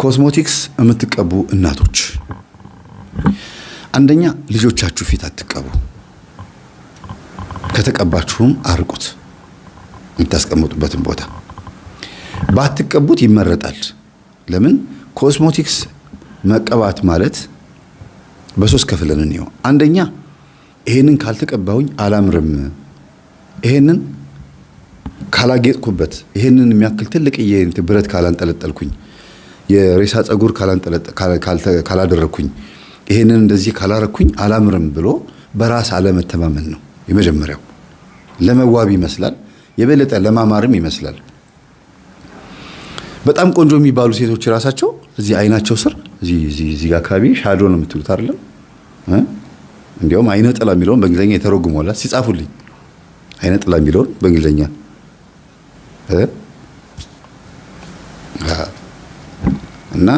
ኮስሞቲክስ የምትቀቡ እናቶች አንደኛ ልጆቻችሁ ፊት አትቀቡ። ከተቀባችሁም አርቁት፣ የምታስቀምጡበትን ቦታ ባትቀቡት ይመረጣል። ለምን? ኮስሞቲክስ መቀባት ማለት በሶስት ከፍለን እንየው። አንደኛ ይሄንን ካልተቀባሁኝ አላምርም፣ ይሄንን ካላጌጥኩበት፣ ይሄንን የሚያክል ትልቅ ብረት ካላንጠለጠልኩኝ፣ የሬሳ ጸጉር ካላደረግኩኝ፣ ይሄንን እንደዚህ ካላረኩኝ አላምርም ብሎ በራስ አለመተማመን ነው የመጀመሪያው። ለመዋብ ይመስላል፣ የበለጠ ለማማርም ይመስላል። በጣም ቆንጆ የሚባሉ ሴቶች ራሳቸው እዚህ አይናቸው ስር እዚህ አካባቢ shadow ነው የምትሉት አይደለም? እንዲያውም አይነ ጥላ የሚለውን በእንግሊዝኛ የተረጉሟል ሲጻፉልኝ፣ አይነ ጥላ የሚለውን በእንግሊዝኛ እና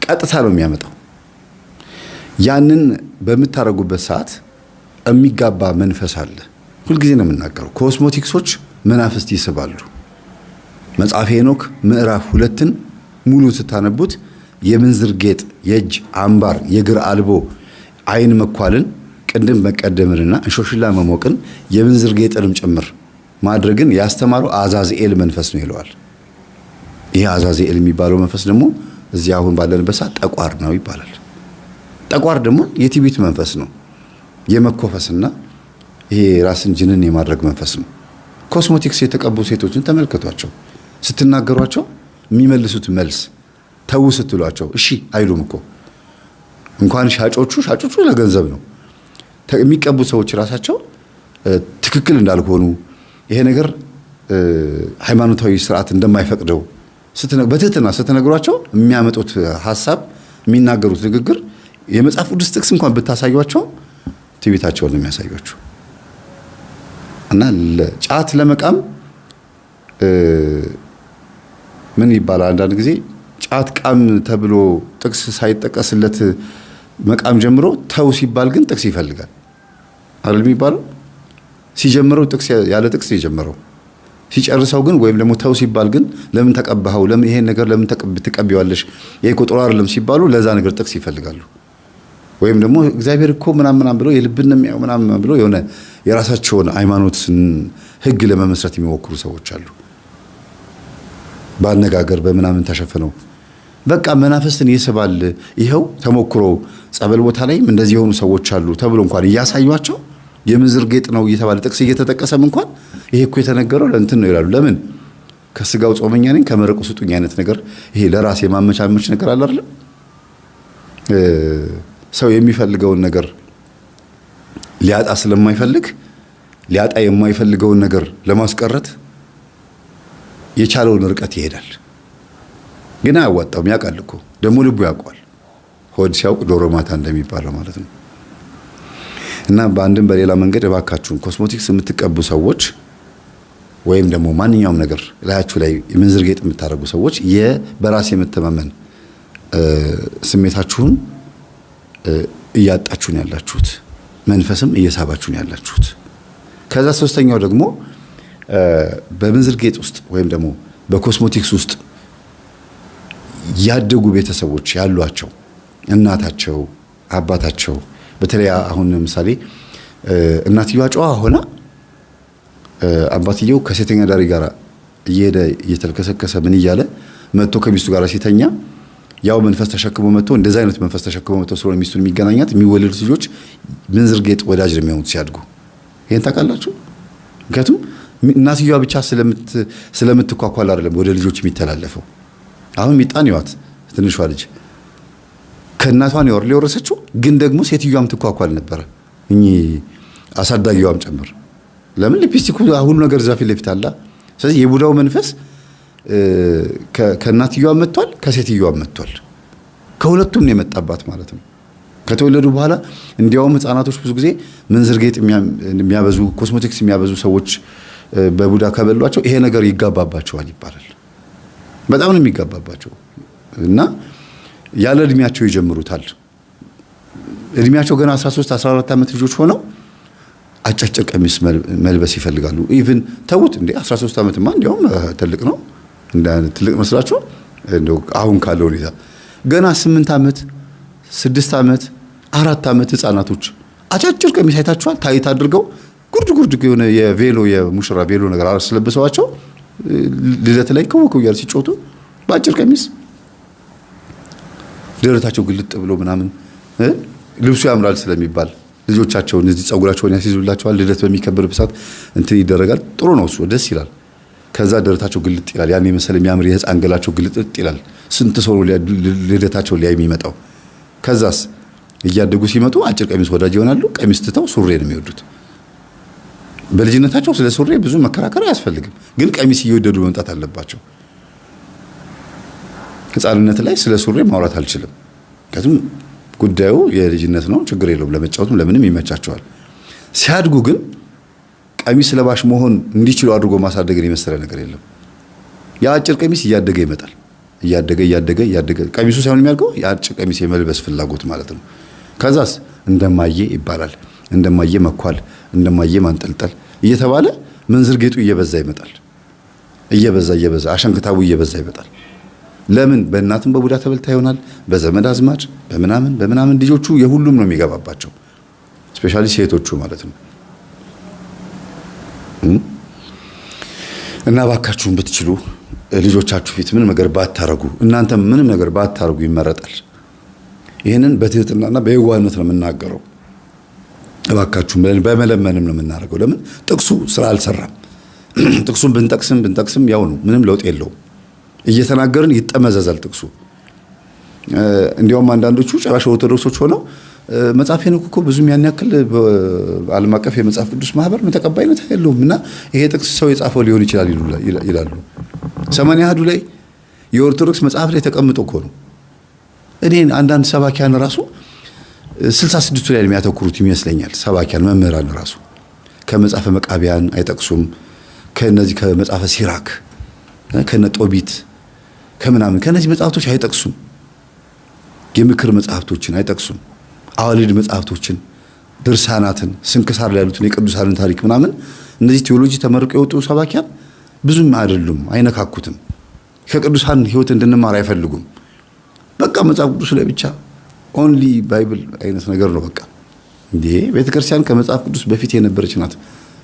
ቀጥታ ነው የሚያመጣው። ያንን በምታረጉበት ሰዓት የሚጋባ መንፈስ አለ። ሁልጊዜ ነው የምናገረው፣ ኮስሞቲክሶች መናፍስት ይስባሉ። መጽሐፈ ሄኖክ ምዕራፍ 2ን ሙሉ ስታነቡት የምንዝር ጌጥ፣ የእጅ አምባር፣ የእግር አልቦ፣ አይን መኳልን፣ ቅንድብ መቀደምንና እንሾሽላ መሞቅን የምንዝር ጌጥንም ጭምር ማድረግን ያስተማረው አዛዝኤል መንፈስ ነው ይለዋል። ይሄ አዛዝኤል የሚባለው መንፈስ ደግሞ እዚህ አሁን ባለንበት ሰዓት ጠቋር ነው ይባላል። ጠቋር ደግሞ የትዕቢት መንፈስ ነው። የመኮፈስና ይሄ ራስን ጅንን የማድረግ መንፈስ ነው። ኮስሞቲክስ የተቀቡ ሴቶችን ተመልከቷቸው። ስትናገሯቸው የሚመልሱት መልስ፣ ተዉ ስትሏቸው እሺ አይሉም እኮ። እንኳን ሻጮቹ ለገንዘብ ነው የሚቀቡ ሰዎች ራሳቸው ትክክል እንዳልሆኑ፣ ይሄ ነገር ሃይማኖታዊ ስርዓት እንደማይፈቅደው በትህትና ስትነግሯቸው የሚያመጡት ሀሳብ፣ የሚናገሩት ንግግር፣ የመጽሐፍ ቅዱስ ጥቅስ እንኳን ብታሳዩቸው ትዕቢታቸውን ነው የሚያሳዩአችሁ። እና ጫት ለመቃም ምን ይባላል? አንዳንድ ጊዜ ጫት ቃም ተብሎ ጥቅስ ሳይጠቀስለት መቃም ጀምሮ ተው ሲባል ግን ጥቅስ ይፈልጋል አይደል የሚባለው? ሲጀምረው ጥቅስ ያለ ጥቅስ የጀመረው፣ ሲጨርሰው ግን ወይም ደግሞ ተው ሲባል ግን ለምን ተቀባኸው፣ ለምን ይሄን ነገር ለምን ትቀቢዋለሽ፣ ይሄ እኮ ጥሩ አይደለም ሲባሉ ለዛ ነገር ጥቅስ ይፈልጋሉ። ወይም ደግሞ እግዚአብሔር እኮ ምናምን ምናምን ብለው የልብን ነው የሚያየው ምናምን ብለው የሆነ የራሳቸውን ሃይማኖት ሕግ ለመመስረት የሚሞክሩ ሰዎች አሉ። በአነጋገር በምናምን ተሸፍነው በቃ መናፍስትን ይስባል። ይኸው ተሞክሮ ጸበል ቦታ ላይም እንደዚህ የሆኑ ሰዎች አሉ ተብሎ እንኳን እያሳዩቸው፣ የምንዝር ጌጥ ነው እየተባለ ጥቅስ እየተጠቀሰም እንኳን ይሄ እኮ የተነገረው ለእንትን ነው ይላሉ። ለምን? ከስጋው ጾመኛ ነኝ ከመረቁ ስጡኝ አይነት ነገር፣ ይሄ ለራስ የማመቻመች ነገር አለ አይደለም? ሰው የሚፈልገውን ነገር ሊያጣ ስለማይፈልግ ሊያጣ የማይፈልገውን ነገር ለማስቀረት የቻለውን ርቀት ይሄዳል። ግን አያዋጣውም። ያውቃል እኮ ደግሞ፣ ልቡ ያውቀዋል። ሆድ ሲያውቅ ዶሮ ማታ እንደሚባለው ማለት ነው። እና በአንድም በሌላ መንገድ እባካችሁን ኮስሞቲክስ የምትቀቡ ሰዎች ወይም ደግሞ ማንኛውም ነገር ላያችሁ ላይ የምንዝር ጌጥ የምታደርጉ ሰዎች በራስ የመተማመን ስሜታችሁን እያጣችሁን ያላችሁት፣ መንፈስም እየሳባችሁን ያላችሁት። ከዛ ሶስተኛው ደግሞ በምንዝር ጌጥ ውስጥ ወይም ደግሞ በኮስሞቲክስ ውስጥ ያደጉ ቤተሰቦች ያሏቸው እናታቸው፣ አባታቸው፣ በተለይ አሁን ለምሳሌ እናትየዋ ጨዋ ሆና አባትየው ከሴተኛ አዳሪ ጋር እየሄደ እየተልከሰከሰ ምን እያለ መጥቶ ከሚስቱ ጋር ሲተኛ ያው መንፈስ ተሸክሞ መጥቶ፣ እንደዛ አይነት መንፈስ ተሸክሞ መጥቶ ስለሆነ ሚስቱን የሚገናኛት፣ የሚወለዱት ልጆች ምንዝር ጌጥ ወዳጅ ነው የሚሆኑት ሲያድጉ። ይሄን ታውቃላችሁ? ምክንያቱም እናትየዋ ብቻ ስለምትኳኳል አይደለም ወደ ልጆች የሚተላለፈው። አሁን ሚጣን ይዋት፣ ትንሿ ልጅ ከእናቷ ነው የወረሰችው፣ ግን ደግሞ ሴትዮዋም ትኳኳል ነበረ፣ እኚህ አሳዳጊዋም ጭምር። ለምን? ሊፕስቲኩ ሁሉ ነገር እዛ ፊት ለፊት አለ። ስለዚህ የቡዳው መንፈስ ከእናትየዋ መጥቷል፣ ከሴትዮዋ መጥቷል። ከሁለቱም ነው የመጣባት ማለት ነው። ከተወለዱ በኋላ እንዲያውም ህፃናቶች ብዙ ጊዜ ምንዝር ጌጥ የሚያበዙ፣ ኮስሞቲክስ የሚያበዙ ሰዎች በቡዳ ከበሏቸው ይሄ ነገር ይጋባባቸዋል ይባላል። በጣም ነው የሚጋባባቸው እና ያለ እድሜያቸው ይጀምሩታል። እድሜያቸው ገና 13 14 ዓመት ልጆች ሆነው አጫጭር ቀሚስ መልበስ ይፈልጋሉ። Even ተዉት እንዴ፣ 13 ዓመትማ እንዲያውም ትልቅ ነው፣ እንደ ትልቅ መስላችሁ እንደው አሁን ካለው ሁኔታ ገና 8 ዓመት፣ 6 ዓመት፣ 4 ዓመት ህፃናቶች አጫጭር ቀሚስ አይታችኋል። Tight አድርገው ጉርድ ጉርድ የሆነ የቬሎ፣ የሙሽራ ቬሎ ነገር አስለብሰዋቸው ልደት ላይ ክው ክው እያሉ ሲጮቱ በአጭር ቀሚስ ደረታቸው ግልጥ ብሎ ምናምን፣ ልብሱ ያምራል ስለሚባል ልጆቻቸውን እዚህ ጸጉራቸውን ያስይዙላቸዋል። ልደት በሚከበርበት ሰዓት እንትን ይደረጋል። ጥሩ ነው እሱ፣ ደስ ይላል። ከዛ ደረታቸው ግልጥ ይላል። ያን የመሰለ የሚያምር የህፃን ገላቸው ግልጥጥ ይላል። ስንት ሰው ልደታቸው ሊያይ የሚመጣው። ከዛስ እያደጉ ሲመጡ አጭር ቀሚስ ወዳጅ ይሆናሉ። ቀሚስ ትተው ሱሪ ነው የሚወዱት። በልጅነታቸው ስለ ሱሪ ብዙ መከራከር አያስፈልግም፣ ግን ቀሚስ እየወደዱ መምጣት አለባቸው። ህፃንነት ላይ ስለ ሱሪ ማውራት አልችልም። ምክንያቱም ጉዳዩ የልጅነት ነው፣ ችግር የለውም። ለመጫወትም ለምንም ይመቻቸዋል። ሲያድጉ ግን ቀሚስ ለባሽ መሆን እንዲችሉ አድርጎ ማሳደግን የመሰለ ነገር የለም። የአጭር ቀሚስ እያደገ ይመጣል። እያደገ እያደገ እያደገ ቀሚሱ ሳይሆን የሚያድገው የአጭር ቀሚስ የመልበስ ፍላጎት ማለት ነው። ከዛስ እንደማየ ይባላል። እንደማየ መኳል፣ እንደማየ ማንጠልጠል እየተባለ ምንዝር ጌጡ እየበዛ ይመጣል። እየበዛ እየበዛ አሸንክታቡ እየበዛ ይመጣል። ለምን? በእናትም በቡዳ ተበልታ ይሆናል፣ በዘመድ አዝማድ በምናምን በምናምን ልጆቹ የሁሉም ነው የሚገባባቸው፣ specially ሴቶቹ ማለት ነው። እና ባካችሁን ብትችሉ ልጆቻችሁ ፊት ምንም ነገር ባታረጉ፣ እናንተም ምንም ነገር ባታረጉ ይመረጣል። ይህንን በትህትናና በየዋህነት ነው የምናገረው። እባካችሁን በመለመንም ነው የምናደርገው። ለምን? ጥቅሱ ስራ አልሰራም። ጥቅሱን ብንጠቅስም ብንጠቅስም ያው ነው፣ ምንም ለውጥ የለውም። እየተናገርን ይጠመዘዛል ጥቅሱ። እንዲያውም አንዳንዶቹ ጭራሽ ኦርቶዶክሶች ሆነው መጽሐፈ ሄኖክ እኮ ብዙም ያን ያክል በዓለም አቀፍ የመጽሐፍ ቅዱስ ማህበር ተቀባይነት የለውም እና ይሄ ጥቅስ ሰው የጻፈው ሊሆን ይችላል ይላሉ። ሰማንያ አሐዱ ላይ የኦርቶዶክስ መጽሐፍ ላይ ተቀምጦ እኮ ነው። እኔ አንዳንድ ሰባኪያን ራሱ 66ቱ ላይ የሚያተኩሩት ይመስለኛል። ሰባኪያን መምህራን ራሱ ከመጽሐፈ መቃቢያን አይጠቅሱም። ከነዚህ ከመጽሐፈ ሲራክ፣ ከነ ጦቢት፣ ከምናምን ከነዚህ መጽሐፍቶች አይጠቅሱም። የምክር መጽሐፍቶችን አይጠቅሱም። አዋልድ መጽሐፍቶችን፣ ድርሳናትን፣ ስንክሳር ላይ ያሉትን የቅዱሳንን ታሪክ ምናምን እነዚህ ቴዎሎጂ ተመርቀው የወጡ ሰባኪያን ብዙም አይደሉም፣ አይነካኩትም። ከቅዱሳን ሕይወት እንድንማር አይፈልጉም። በቃ መጽሐፍ ቅዱስ ላይ ብቻ፣ only Bible አይነት ነገር ነው። በቃ እንዴ፣ ቤተክርስቲያን ከመጽሐፍ ቅዱስ በፊት የነበረች ናት።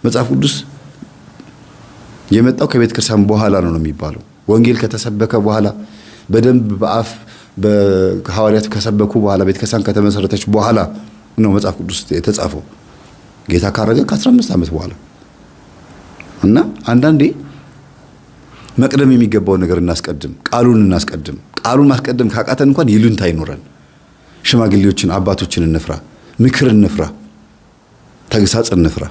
መጽሐፍ ቅዱስ የመጣው ከቤተ ክርስቲያን በኋላ ነው ነው የሚባለው። ወንጌል ከተሰበከ በኋላ፣ በደንብ በአፍ በሐዋርያት ከሰበኩ በኋላ፣ ቤተ ክርስቲያን ከተመሰረተች በኋላ ነው መጽሐፍ ቅዱስ የተጻፈው። ጌታ ካረገ ከ15 ዓመት በኋላ። እና አንዳንዴ መቅደም የሚገባውን ነገር እናስቀድም፣ ቃሉን እናስቀድም። ቃሉን ማስቀደም ካቃተን እንኳን ይሉኝታ አይኖረን። ሽማግሌዎችን፣ አባቶችን እንፍራ፣ ምክር እንፍራ፣ ተግሳጽ እንፍራ።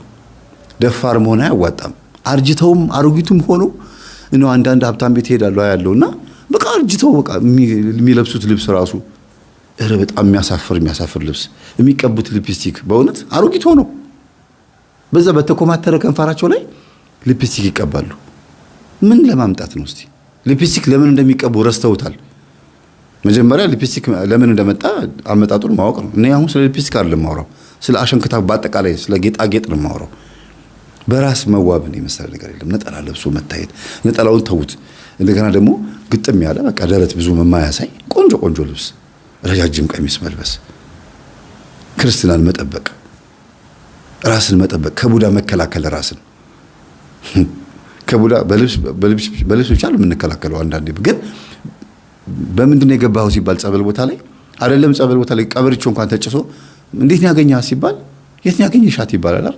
ደፋር መሆን አያዋጣም። አርጅተውም አሮጊቱም ሆኖ ነው አንዳንድ ሀብታም ቤት እሄዳለሁ ያለው እና በቃ አርጅተው በቃ የሚለብሱት ልብስ ራሱ እረ በጣም የሚያሳፍር የሚያሳፍር ልብስ፣ የሚቀቡት ሊፕስቲክ፣ በእውነት አሮጊት ሆኖ በዛ በተኮማተረ ከንፈራቸው ላይ ሊፕስቲክ ይቀባሉ። ምን ለማምጣት ነው? እስቲ ሊፕስቲክ ለምን እንደሚቀቡ ረስተውታል። መጀመሪያ ሊፕስቲክ ለምን እንደመጣ አመጣጡን ማወቅ ነው። እኔ አሁን ስለ ሊፕስቲክ አይደለም የማወራው፣ ስለ አሸንክታብ በአጠቃላይ ስለ ጌጣጌጥ ነው የማወራው። በራስ መዋብን የመሰለ ነገር የለም። ነጠላ ለብሶ መታየት፣ ነጠላውን ተዉት። እንደገና ደግሞ ግጥም ያለ በቃ ደረት ብዙ የማያሳይ ቆንጆ ቆንጆ ልብስ፣ ረጃጅም ቀሚስ መልበስ፣ ክርስትናን መጠበቅ፣ ራስን መጠበቅ፣ ከቡዳ መከላከል፣ ራስን ከቡዳ በልብስ ብቻ ነው የምንከላከለው። አንዳንዴ ግን በምንድን ነው የገባኸው ሲባል ጸበል ቦታ ላይ አይደለም፣ ጸበል ቦታ ላይ ቀበርቾ እንኳን ተጭሶ እንዴት ነው ያገኘሃት ሲባል የት ነው ያገኘሻት ይባላል አይደል?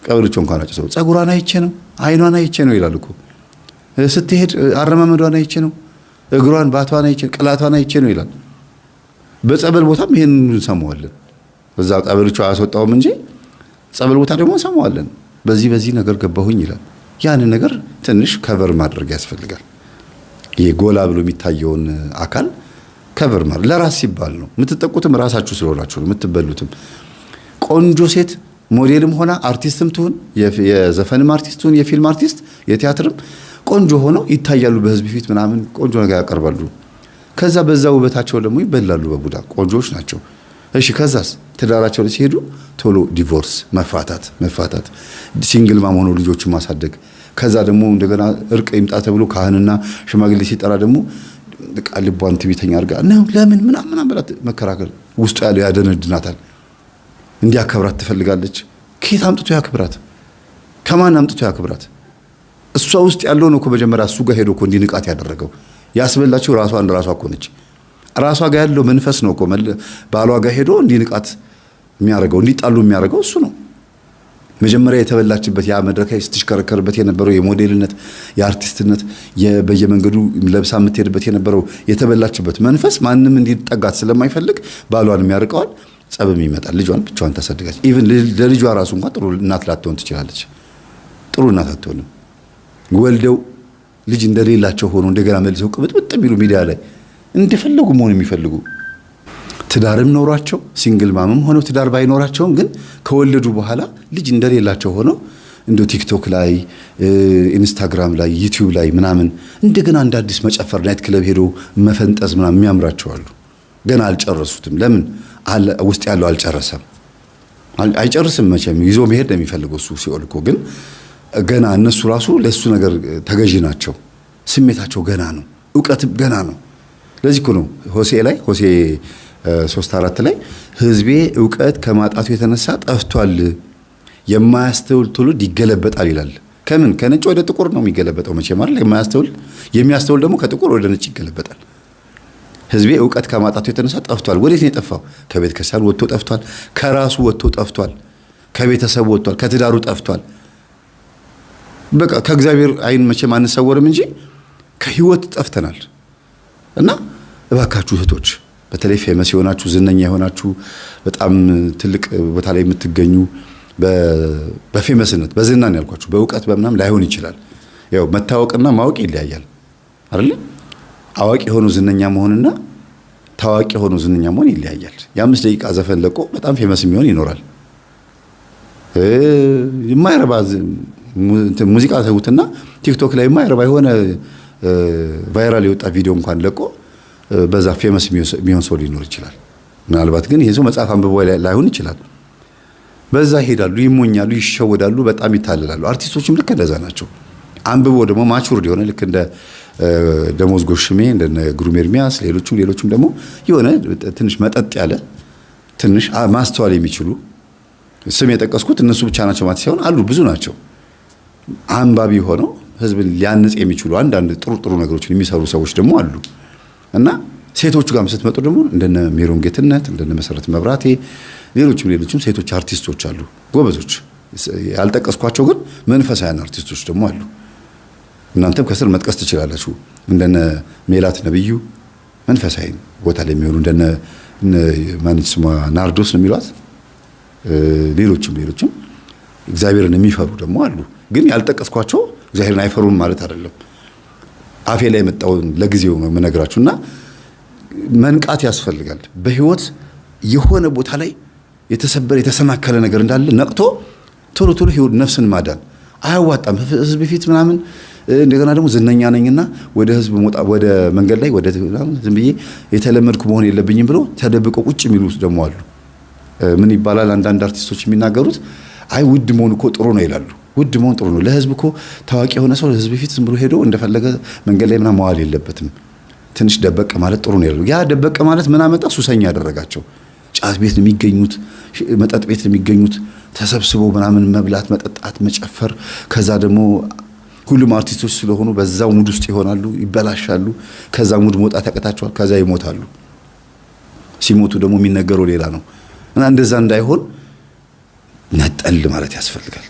ቀበርቾ እንኳን አጭሰው ጸጉሯን አይቼ ነው፣ አይኗን አይቼ ነው ይላል እኮ። ስትሄድ አረማመዷን አይቼ ነው፣ እግሯን ባቷን አይቼ፣ ቅላቷን አይቼ ነው ይላል። በጸበል ቦታም ይሄን እንሰማዋለን። እዛ ቀበርቾ አያስወጣውም እንጂ ጸበል ቦታ ደግሞ እንሰማዋለን። በዚህ በዚህ ነገር ገባሁኝ ይላል። ያንን ነገር ትንሽ cover ማድረግ ያስፈልጋል። ይሄ ጎላ ብሎ የሚታየውን አካል cover ማድረግ ለራስ ሲባል ነው። የምትጠቁትም ራሳችሁ ስለሆናችሁ ነው የምትበሉትም። ቆንጆ ሴት ሞዴልም ሆና አርቲስትም ትሁን፣ የዘፈንም አርቲስት ትሁን፣ የፊልም አርቲስት፣ የቲያትርም፣ ቆንጆ ሆነው ይታያሉ በህዝብ ፊት ምናምን፣ ቆንጆ ነገር ያቀርባሉ። ከዛ በዛ ውበታቸው ደግሞ ይበላሉ በቡዳ፣ ቆንጆዎች ናቸው። እሺ ከዛስ ትዳራቸው ላይ ሲሄዱ ቶሎ divorce፣ መፋታት መፋታት፣ single mom ሆኖ ልጆችን ማሳደግ፣ ከዛ ደግሞ እንደገና እርቅ ይምጣ ተብሎ ካህንና ሽማግሌ ሲጠራ ደግሞ በቃ ልቧን ትዕቢተኛ አድርጋ ነው ለምን ምናምን ምናምን ብላ መከራከር ውስጡ ያለው ያደነድናታል። እንዲያከብራት ትፈልጋለች። ከየት አምጥቶ ያክብራት? ከማን አምጥቶ ያክብራት? እሷ ውስጥ ያለው ነው እኮ መጀመሪያ እሱ ጋር ሄዶ እኮ እንዲንቃት ያደረገው። ያስበላችው ራሷን ራሷ እኮ ነች። ራሷ ጋር ያለው መንፈስ ነው እኮ ባሏ ጋር ሄዶ እንዲንቃት የሚያደርገው፣ እንዲጣሉ የሚያደርገው እሱ ነው። መጀመሪያ የተበላችበት ያ መድረክ ላይ ስትሽከረከርበት የነበረው የሞዴልነት፣ የአርቲስትነት፣ በየመንገዱ ለብሳ የምትሄድበት የነበረው የተበላችበት መንፈስ ማንም እንዲጠጋት ስለማይፈልግ ባሏንም ያርቀዋል፣ ጸብም ይመጣል። ልጇን ብቻዋን ታሳድጋለች። Even ለልጇ ራሱ እንኳን ጥሩ እናት ላትሆን ትችላለች። ጥሩ እናት አትሆንም። ወልደው ልጅ እንደሌላቸው ሆኖ እንደገና መልሰው ቅብጥብጥ የሚሉ፣ ሚዲያ ላይ እንደፈለጉ መሆን የሚፈልጉ፣ ትዳርም ኖሯቸው single mom ም ሆነው ትዳር ባይኖራቸውም ግን ከወለዱ በኋላ ልጅ እንደሌላቸው ሆነው እንደ ቲክቶክ ላይ፣ ኢንስታግራም ላይ፣ ዩቲዩብ ላይ ምናምን እንደገና እንደ አዲስ መጨፈር፣ night club ሄዶ መፈንጠዝ ምናምን የሚያምራቸው አሉ። ገና አልጨረሱትም። ለምን? ውስጥ ያለው አልጨረሰም። አይጨርስም መቼም፣ ይዞ መሄድ ነው የሚፈልገው እሱ። ሲኦል እኮ ግን ገና እነሱ ራሱ ለእሱ ነገር ተገዢ ናቸው። ስሜታቸው ገና ነው፣ እውቀትም ገና ነው። ለዚህ እኮ ነው ሆሴ ላይ፣ ሆሴ 3:4 ላይ ሕዝቤ እውቀት ከማጣቱ የተነሳ ጠፍቷል፣ የማያስተውል ትውልድ ይገለበጣል ይላል። ከምን? ከነጭ ወደ ጥቁር ነው የሚገለበጠው መቼም አይደል? የማያስተውል፣ የሚያስተውል ደግሞ ከጥቁር ወደ ነጭ ይገለበጣል። ሕዝቤ እውቀት ከማጣቱ የተነሳ ጠፍቷል። ወዴት ነው የጠፋው? ከቤተ ክርስቲያን ወጥቶ ጠፍቷል። ከራሱ ወጥቶ ጠፍቷል። ከቤተሰቡ ወጥቷል። ከትዳሩ ጠፍቷል። በቃ ከእግዚአብሔር ዓይን መቼም አንሰወርም እንጂ ከህይወት ጠፍተናል። እና እባካችሁ እህቶች፣ በተለይ famous የሆናችሁ፣ ዝነኛ የሆናችሁ፣ በጣም ትልቅ ቦታ ላይ የምትገኙ፣ በ famous ነት በዝና ነው ያልኳችሁ፣ በእውቀት በምናምን ላይሆን ይችላል። ያው መታወቅና ማወቅ ይለያያል አይደለ? አዋቂ የሆኑ ዝነኛ መሆንና ታዋቂ የሆኑ ዝነኛ መሆን ይለያያል። የ5 ደቂቃ ዘፈን ለቆ በጣም famous የሚሆን ይኖራል። የማይረባ ሙዚቃ ተዉትና ቲክቶክ ላይ የማይረባ የሆነ viral የወጣ ቪዲዮ እንኳን ለቆ በዛ famous የሚሆን ሰው ሊኖር ይችላል። ምናልባት ግን ይሄ ሰው መጽሐፍ አንብቦ ላይሆን ይችላል። በዛ ይሄዳሉ፣ ይሞኛሉ፣ ይሸወዳሉ፣ በጣም ይታለላሉ። አርቲስቶችም ልክ እንደዛ ናቸው። አንብቦ ደግሞ matured የሆነ፣ ልክ እንደ ደሞዝ ጎሽሜ፣ እንደ ግሩም ኤርሚያስ፣ ሌሎቹም ሌሎቹም ደግሞ የሆነ ትንሽ መጠጥ ያለ፣ ትንሽ ማስተዋል የሚችሉ፣ ስም የጠቀስኩት እነሱ ብቻ ናቸው ማለት ሳይሆን አሉ፣ ብዙ ናቸው። አንባቢ ሆነው ህዝብን ሊያንጽ የሚችሉ አንዳንድ ጥሩ ጥሩ ነገሮችን የሚሰሩ ሰዎች ደግሞ አሉ። እና ሴቶቹ ጋርም ስትመጡ ደግሞ እንደነ ሜሮን ጌትነት፣ እንደነ መሰረት መብራቴ፣ ሌሎችም ሌሎችም ሴቶች አርቲስቶች አሉ ጎበዞች። ያልጠቀስኳቸው ግን መንፈሳውያን አርቲስቶች ደግሞ አሉ። እናንተም ከስር መጥቀስ ትችላላችሁ። እንደነ ሜላት ነብዩ መንፈሳዊ ቦታ ላይ የሚሆኑ፣ እንደነ ማነች ስሟ፣ ናርዶስ ነው የሚሏት፣ ሌሎችም ሌሎችም እግዚአብሔርን የሚፈሩ ደግሞ አሉ። ግን ያልጠቀስኳቸው እግዚአብሔርን አይፈሩም ማለት አይደለም። አፌ ላይ የመጣውን ለጊዜው ነው የምነግራችሁ። እና መንቃት ያስፈልጋል። በህይወት የሆነ ቦታ ላይ የተሰበረ የተሰናከለ ነገር እንዳለ ነቅቶ ቶሎ ቶሎ ህይወት ነፍስን ማዳን አያዋጣም። ህዝብ ፊት ምናምን፣ እንደገና ደግሞ ዝነኛ ነኝና ወደ ህዝብ መውጣ፣ ወደ መንገድ ላይ ወደ ዝም ብዬ የተለመድኩ መሆን የለብኝም ብሎ ተደብቆ ቁጭ የሚሉ ደግሞ አሉ። ምን ይባላል? አንዳንድ አርቲስቶች የሚናገሩት አይ ውድ መሆን እኮ ጥሩ ነው ይላሉ። ውድ መሆን ጥሩ ነው። ለህዝብ እኮ ታዋቂ የሆነ ሰው ህዝብ ፊት ዝም ብሎ ሄዶ እንደፈለገ መንገድ ላይ ምናምን መዋል የለበትም። ትንሽ ደበቅ ማለት ጥሩ ነው ይላሉ። ያ ደበቅ ማለት ምን አመጣ? ሱሰኛ ያደረጋቸው። ጫት ቤት ነው የሚገኙት፣ መጠጥ ቤት ነው የሚገኙት። ተሰብስበው ምናምን መብላት፣ መጠጣት፣ መጨፈር። ከዛ ደግሞ ሁሉም አርቲስቶች ስለሆኑ በዛው mood ውስጥ ይሆናሉ፣ ይበላሻሉ። ከዛ mood መውጣት ያቅታቸዋል። ከዛ ይሞታሉ። ሲሞቱ ደግሞ የሚነገረው ሌላ ነው። እና እንደዛ እንዳይሆን ነጠል ማለት ያስፈልጋል።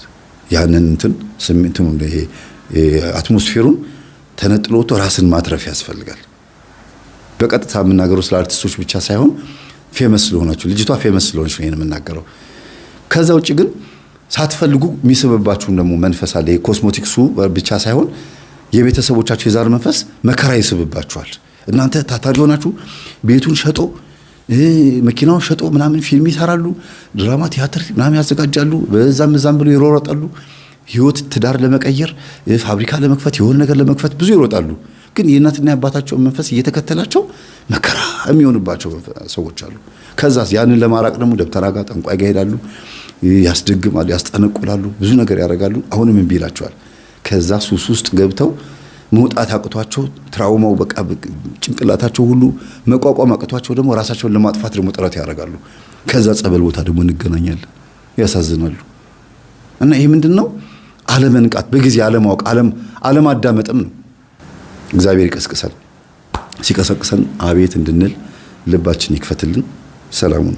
ያንን እንትን ስሜቱን፣ ይሄ atmosphere ኡን ተነጥሎ ወጥቶ ራስን ማትረፍ ያስፈልጋል። በቀጥታ የምናገረው ስለ አርቲስቶች ብቻ ሳይሆን famous ስለሆናችሁ፣ ልጅቷ famous ስለሆነች ነው ይሄን የምናገረው። ከዛ ውጭ ግን ሳትፈልጉ የሚስብባችሁን ደግሞ መንፈስ አለ። የኮስሞቲክሱ ብቻ ሳይሆን የቤተሰቦቻችሁ የዛር መንፈስ መከራ ይስብባችኋል። እናንተ ታታሪ ሆናችሁ ቤቱን ሸጦ፣ መኪናውን ሸጦ ምናምን ፊልም ይሰራሉ፣ ድራማ፣ ቲያትር ምናምን ያዘጋጃሉ። በዛም እዛም ብሎ ይሮጣሉ። ህይወት ትዳር ለመቀየር፣ ፋብሪካ ለመክፈት፣ የሆነ ነገር ለመክፈት ብዙ ይሮጣሉ። ግን የእናትና የአባታቸውን መንፈስ እየተከተላቸው መከራ የሚሆንባቸው ሰዎች አሉ። ከዛ ያንን ለማራቅ ደግሞ ደብተራ ጋር፣ ጠንቋይ ጋር ይሄዳሉ፣ ያስደግማሉ፣ ያስጠነቁላሉ፣ ብዙ ነገር ያደርጋሉ። አሁንም እምቢ ይላቸዋል። ከዛ ሱስ ውስጥ ገብተው መውጣት አቅቷቸው trauma ው በቃ ጭንቅላታቸው ሁሉ መቋቋም አቅቷቸው ደግሞ ራሳቸውን ለማጥፋት ደግሞ ጥረት ያደርጋሉ። ከዛ ጸበል ቦታ ደግሞ እንገናኛለን። ያሳዝናሉ። እና ይሄ ምንድን ነው? አለመንቃት፣ በጊዜ አለማወቅ፣ አለማዳመጥም ነው። እግዚአብሔር ይቀስቅሳል። ሲቀሰቅሰን አቤት እንድንል ልባችን ይክፈትልን። ሰላሙን